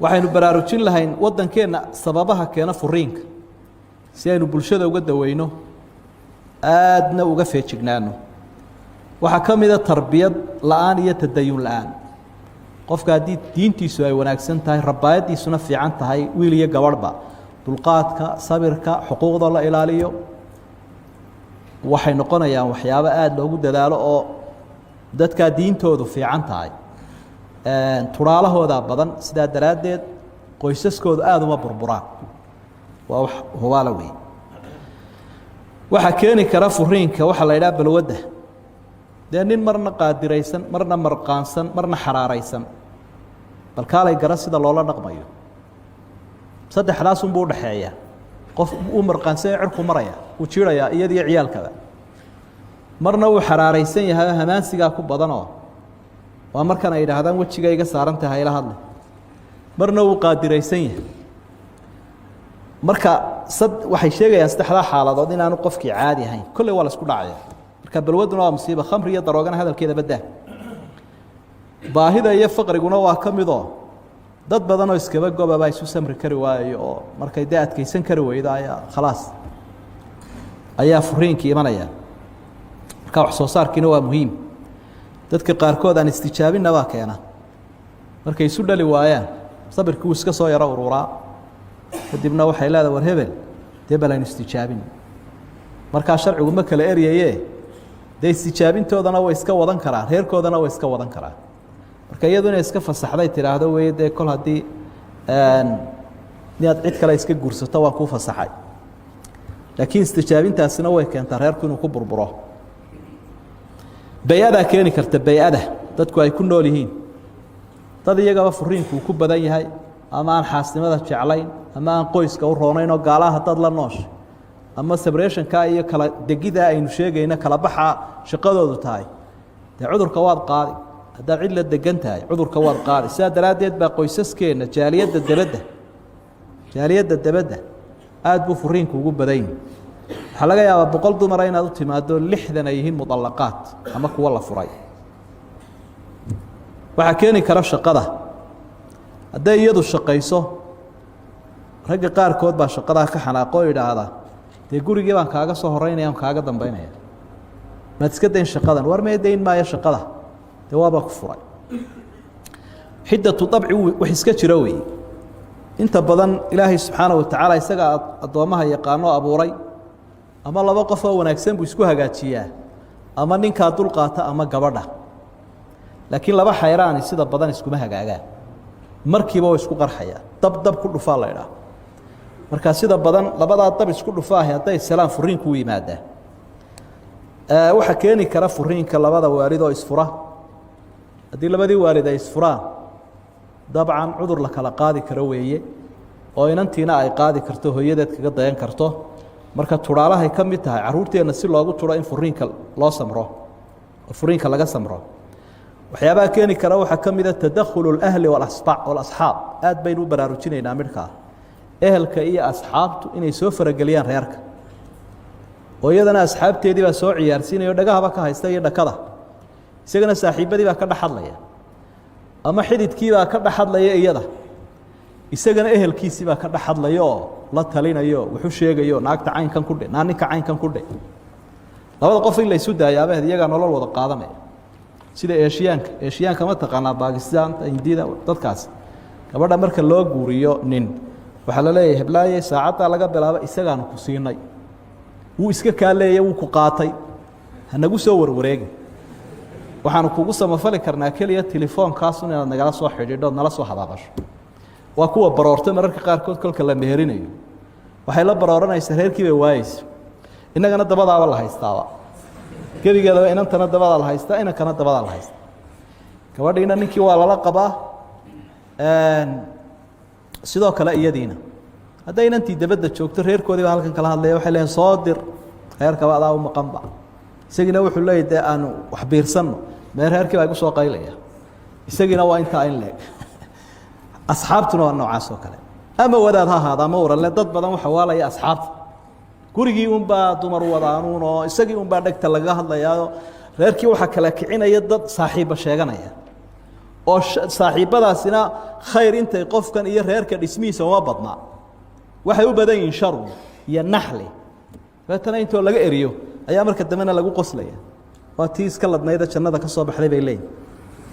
Waxaynu baraarujin lahayn waddankeenna sababaha keena furiinka, si aynu bulshada uga daweyno, aadna uga feejignaano. Waxaa ka mida tarbiyad la'aan iyo tadayun la'aan. Qofka haddii diintiisu ay wanaagsan tahay, rabaayadiisuna fiican tahay, wiil iyo gabadhba, dulqaadka, sabirka, xuquuqda la ilaaliyo, waxay noqonayaan waxyaabo aada loogu dadaalo oo dadkaa diintoodu fiican tahay turaalahoodaa badan. Sidaa daraaddeed qoysaskoodu aada uma burburaan. Waa wax hubaala wey. Waxaa keeni kara furiinka waxaa la yidhaha balwadda. Dee nin marna qaadiraysan, marna marqaansan, marna xaraaraysan, bal kaalay gara sida loola dhaqmayo. Saddexdaasunbuu udhaxeeya. Qof uu marqaansanya, cirku maraya, uu jiirayaa iyadiyo ciyaalkaba. Marna wuu xaraaraysan yahay oo hamaansigaa ku badanoo waa markan ay yidhaahdaan wejiga iga saaran tahay, ila hadle. Marna wuu qaadiraysan yahay. Marka sad waxay sheegayaan saddexdaa xaaladood inaanu qofkii caadi ahayn. Kolley waa la isku dhacaya. Marka balwaduna waa musiiba, khamri iyo daroogana hadalkeeda baddaa. Baahida iyo faqriguna waa ka midoo dad badanoo iskaba goba baa isu samri kari waayo, oo markay dee adkaysan kari weydo ayaa khalaas ayaa furiinkii imanaya. Marka wax soo saarkiina waa muhiim. Dadka qaarkood aan istijaabinna baa keena. Markay isu dhali waayaan, sabirkii wuu iska soo yaro ururaa. Kadibna waxay leedahay, "War hebel, dee bal aynu istijaabin." Markaa sharcigu ma kala eryaye, dee istijaabintoodana way iska wadan karaan, reerkoodana way iska wadan karaan. Marka iyadu inay iska fasaxday, tidhaahdo weeye, "Dee kol haddii inaad cid kale iska guursato waan kuu fasaxay." Laakiin istijaabintaasina way keentaa reerku inuu ku burburo. Bay-adaa keeni karta, bay-ada dadku ay ku nool yihiin. Dad iyagaba furiinku uu ku badan yahay, ama aan xaasnimada jeclayn, ama aan qoyska u roonayn, oo gaalaha haddaad la nooshay, ama separation-ka iyo kala degida aynu sheegayno, kala baxa shaqadoodu tahay, dee cudurka waad qaadi. Haddaad cid la degan tahay, cudurka waad qaadi. Sidaa daraaddeed baa qoysaskeenna jaaliyadda debadda aada buu furiinku ugu badan yihi. Waxaa laga yaabaa 100 dumara inaad u timaado, 60 ay yihiin mudallaqaat ama kuwo la furay. Waxaa keeni kara shaqada. Hadday iyadu shaqayso, ragga qaarkood baa shaqadaa ka xanaaqo oo idhaahda, "Dee gurigii baan kaaga soo horeynaya, on kaaga dambeynaya, maad iska dayn shaqadan?" "War mee, dayn maayo shaqada, dee waabaa ku furay." Xiddatu dabci wax iska jiro weeye. Inta badan Ilaahay subxaana wa tacaala isaga addoommaha yaqaanoo abuuray. Ama laba qof oo wanaagsan buu isku hagaajiyaa, ama ninkaa dulqaata ama gabadha. Laakiin laba xayraani sida badan iskuma hagaagaan, markiiba way isku qarxayaan. Dab dab ku dhufaa la idhaah. Marka sida badan labadaa dab isku dhufaahi hadday selaan, furiinku u yimaadaa. Waxaa keeni kara furiinka labada waalid oo isfura. Haddii labadii waalid ay isfuraan, dabcan cudur la kala qaadi karo weeye, oo inantiina ay qaadi karto, hooyadeed kaga dayan karto. Marka turaalahay ka mid tahay carruurteenna si loogu turo in furiinka loo samro oo furiinka laga samro. Waxyaabaha keeni kara waxaa ka mida tadakhul اlahli walasxaab. Aad baynu u baraarujinaynaa midhkaa, ehelka iyo asxaabtu inay soo farageliyaan reerka, oo iyadana asxaabteedii baa soo ciyaarsiinaya o dhagahaba ka haysta iyo dhakada, isagana saaxiibadii baa ka dhex hadlaya, ama xididkii baa ka dhex hadlaya iyada, isagana ehelkiisii baa ka dhex hadlaya oo la talinayo, wuxu sheegayo, "Naagta caynkan ku dhe, naa ninka caynkan ku dhe." Labada qof in la isu daayaabahed, iyagaa nolol wada qaadanaya. Sida Eeshiyaanka, Eeshiyaanka ma taqaanaa? Bakistaanta, Hindida, dadkaas gabadha marka loo guuriyo nin, waxaa la leeyahay, "Heblaaye, saacaddaa laga bilaabo isagaanu ku siinay, wuu iska kaa leeya, wuu ku qaatay, hanagu soo warwareegi. Waxaanu kugu samafali karnaa keliya telefoonkaasun inaad nagala soo xidhiidho ood nala soo hadaadasho." Waa kuwa baroorto mararka qaarkood kolka la meherinayo. Waxay la barooranaysaa reerkii bay waayeysa. Innagana dabadaaba la haystaaba gebigeedaba. Inantana dabadaa la haystaa, inankana dabadaa la haystaa. Gabadhiina ninkii waa lala qabaa, sidoo kale iyadiina. Hadday inantii dabadda joogto, reerkoodii baa halkan kala hadlaya. Waxay leeyiin, "Soo dir, reerkaba adaa u maqanba." Isagiina wuxuu leeyay, "Dee aanu wax biirsanno mee, reerkii baa igu soo qaylaya." Isagiina waa intaa in leeg. Asxaabtuna waa noocaas oo kale, ama wadaad ha ahaada ama waranle. Dad badan waxa waalaya asxaabta. Gurigii unbaa dumar wadaanuun, oo isagii unbaa dhegta lagaga hadlayaayo. Reerkii waxaa kala kicinaya dad saaxiibba sheeganaya. Oo saaxiibbadaasina khayr intay qofkan iyo reerka dhismihiisa uma badnaa, waxay u badan yihiin sharu iyo naxli. Dabeetana intoo laga eriyo ayaa marka dambena lagu qoslaya. Waa tii iska ladnayda jannada ka soo baxday, bay leeyihin.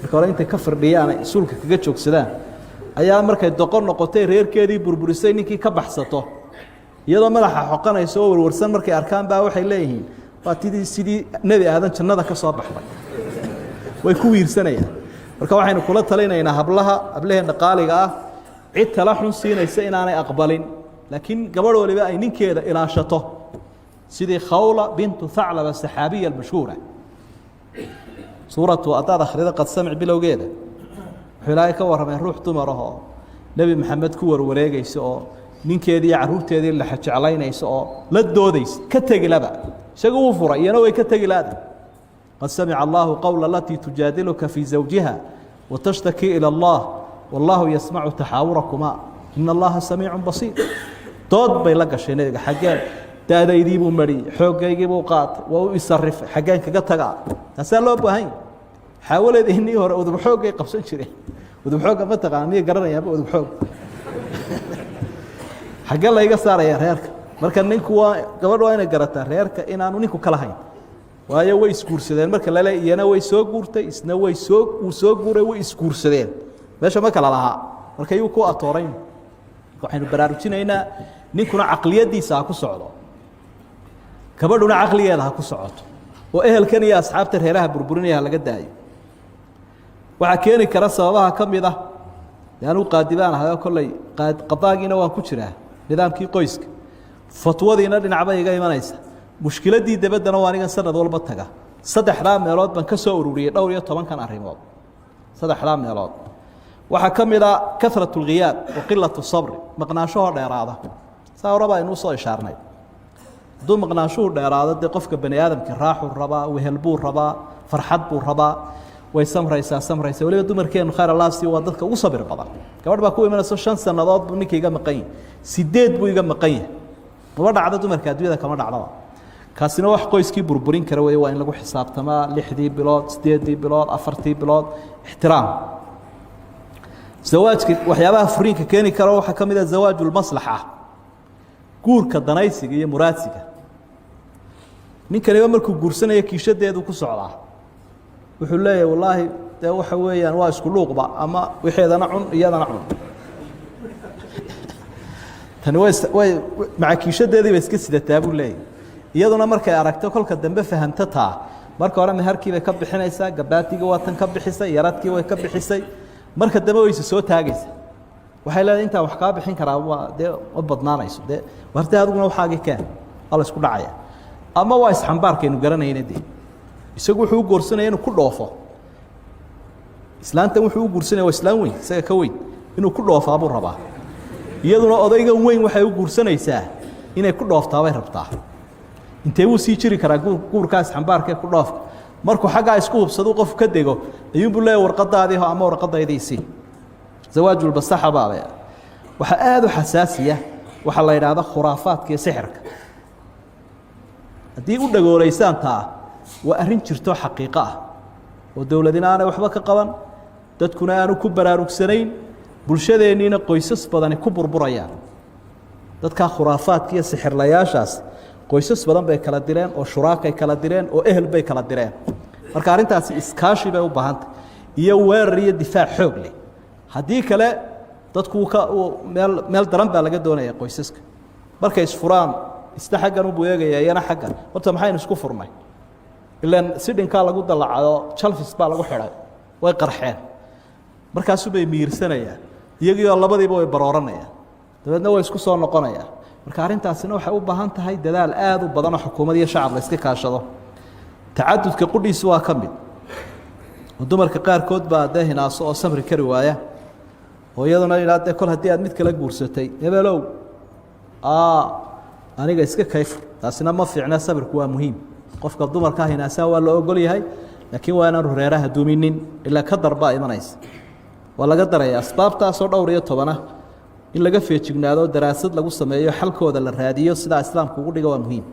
Marka hore intay ka firdhiyaan, ay suulka kaga joogsadaan, ayaa markay doqon noqotay, reerkeedii burburisay, ninkii ka baxsato, iyadoo madaxa xoqanaysa oo warwarsan markay arkaan baa waxay leeyihiin: "Waa tidii sidii Nebi Aadan jannada ka soo baxday." Way ku wiirsanayaan. Marka waxaynu kula talinaynaa hablaha, hablaheenna qaaliga ah, cid tala xun siinaysa inaanay aqbalin, laakiin gabadh waliba ay ninkeeda ilaashato, sidii Khawla bintu Thaclaba, saxaabiya almashhuura. Suuratu haddaad akhrida Qad Samic bilowgeeda, wuxuu Ilaahay ka warramay ruux dumar ah oo Nebi Maxamed ku warwareegaysa, oo ninkeedii iyo carruurteedii la jeclaynaysa, oo la doodaysa, ka tegi laba. Isagu wuu furay, iyana way ka tegi laada. قد سمع الله قول التي تجادلك في زوجها وتشتكي إلى الله والله يسمع تحاوركما إن الله سميع بصير. Dood bay la gashay nebiga: xaggeen daadaydii buu mariyey, xooggaygii buu qaatay, waa u isarifay, xaggeen kaga tagaa? Taasaa loo baahan yahy. Xaawaleediinii hore udub xooggay qabsan jireen. Udub xoogga ma taqaana? Miya garanayaanba udub xoog? Xaggee layga saaraya reerka? Marka ninku waa, gabadh waa inay garataa reerka inaanu ninku kala hayn, waayo way isguursadeen. Marka lale iyana way soo guurtay, isna way soo uu soo guuray, way isguursadeen, meesha ma kala lahaa. Marka yuu ku atoorayn? Waxaynu baraarujinaynaa ninkuna caqliyadiisa ha ku socdo, gabadhuna caqligeeda ha ku socoto, oo ehelkan iyo asxaabta reeraha burburinaya ha laga daayo. Waxaa keeni kara sababaha ka mid ah, de anugu qaadi baan ahay oo kolley qadaagiina waan ku jiraa, nidaamkii qoyska, fatwadiina dhinac bay iga imanaysa, mushkiladdii dabaddana waa anigan sanad walba taga. Saddexdaa meelood baan ka soo ururiyey dhowr iyo tobankan arrimood. Saddexdaa meelood waxaa ka mid a كثرة الغياب وقلة الصبر, maqnaanshahoo dheeraada. Saa horeba aynuu soo ishaarnay, hadduu maqnaanshuhu dheeraado, dee qofka bani aadamka raaxuu rabaa, wehel buu rabaa, farxad buu rabaa. Way samraysaa, samraysaa. Waliba dumarkeenu, khayr Allah sii, waa dadka ugu sabir badan. Gabadh baa ku imanayso: 5 sannadood buu ninka iga maqan yahay, 8 buu iga maqan yahay. Maba dhacdo dumarka adduunyada, kama dhacdaba. Kaasina wax qoyskii burburin kara wey. Waa in lagu xisaabtamaa 6dii bilood, 8dii bilood, 4tii bilood, ixtiraam. Zawaajka waxyaabaha furiinka keeni kara waxaa ka mid a زواج المصلحة, guurka danaysiga iyo muraadsiga. Ninkaniba markuu guursanaya kiishadeedu ku socdaa. Wuxuu leeyahay: "Wallaahi dee waxa weeyaan waa isku luuqba, ama wixeedana cun, iyadana cun." Tani way way maca kiishadeedii bay iska sidataa, buu leeyahy. Iyaduna markay aragto, kolka dambe fahamto taa, marka hore meherkii bay ka bixinaysaa, gabaatigii waa tan ka bixisay, yaradkii way ka bixisay. Marka dambe wayse soo taagaysa, waxay leedahay: "Intaan wax kaa bixin karaa waa dee ma badnaanayso, dee warte adiguna waxaagii keen." Waa la isku dhacaya ama waa isxambaarkaynu garanayna. Dee isagu wuxuu u guursanaya inuu ku dhoofo islaantan. Wuxuu u guursanaya waa islaan weyn, isaga ka weyn, inuu ku dhoofaa buu rabaa. Iyaduna odaygan weyn waxay u guursanaysaa inay ku dhooftaa bay rabtaa. Intee wuu sii jiri karaa guurkaa isxambaarka ee ku dhoofka? Markuu xaggaa isku hubsadu, qofku ka dego, ayuunbuu leeyahy: "Warqadaadii ho ama warqadaydiisii." زواج المصلحة baa la. Waxaa aada u xasaasiya waxaa la yidhaahda khuraafaadka iyo sixirka. Haddii u dhagooleysaan taa, waa arrin jirto, xaqiiqo ah, oo dowladina aanay waxba ka qaban, dadkuna aanu ku baraarugsanayn, bulshadeenniina qoysas badani ku burburayaan. Dadkaa khuraafaadka iyo sixirlayaashaas qoysas badan bay kala direen, oo shuraakay kala direen, oo ehel bay kala direen. Marka arrintaasi iskaashi bay u baahantay iyo weerar iyo difaac xoog leh. Haddii kale dadku ka meel daran baa laga doonaya. Qoysaska markay isfuraan, isna xaggan ubuu eegaya, iyana xaggan. Horta maxaynu isku furnay? Ilaan sidhinkaa lagu dalacayo, jalfis baa lagu xidhay, way qarxeen. Markaasuu bay miirsanayaan iyagiioo labadiiba way barooranayaan, dabeedna way isku soo noqonayaan. Marka arrintaasina waxay u baahan tahay dadaal aada u badan oo xukuumad iyo shacab la iska kaashado. Tacadudka qudhiisu waa ka mid, oo dumarka qaarkood baa dee hinaaso oo samri kari waaya, oo iyaduna idhaa: "Dee kol haddii aad mid kala guursatay, hebelow, aniga iska kayfur." Taasina ma fiicna. Sabirku waa muhiim. Qofka dumarkaa hinaasaa waa loo ogol yahay, laakiin waa inaanu reeraha duminin, ilaa ka dar baa imanaysa, waa laga daraya. Asbaabtaasoo dhowr iyo tobana in laga feejignaado, daraasad lagu sameeyo, xalkooda la raadiyo, sidaa Islaamku ugu dhiga waa muhiim.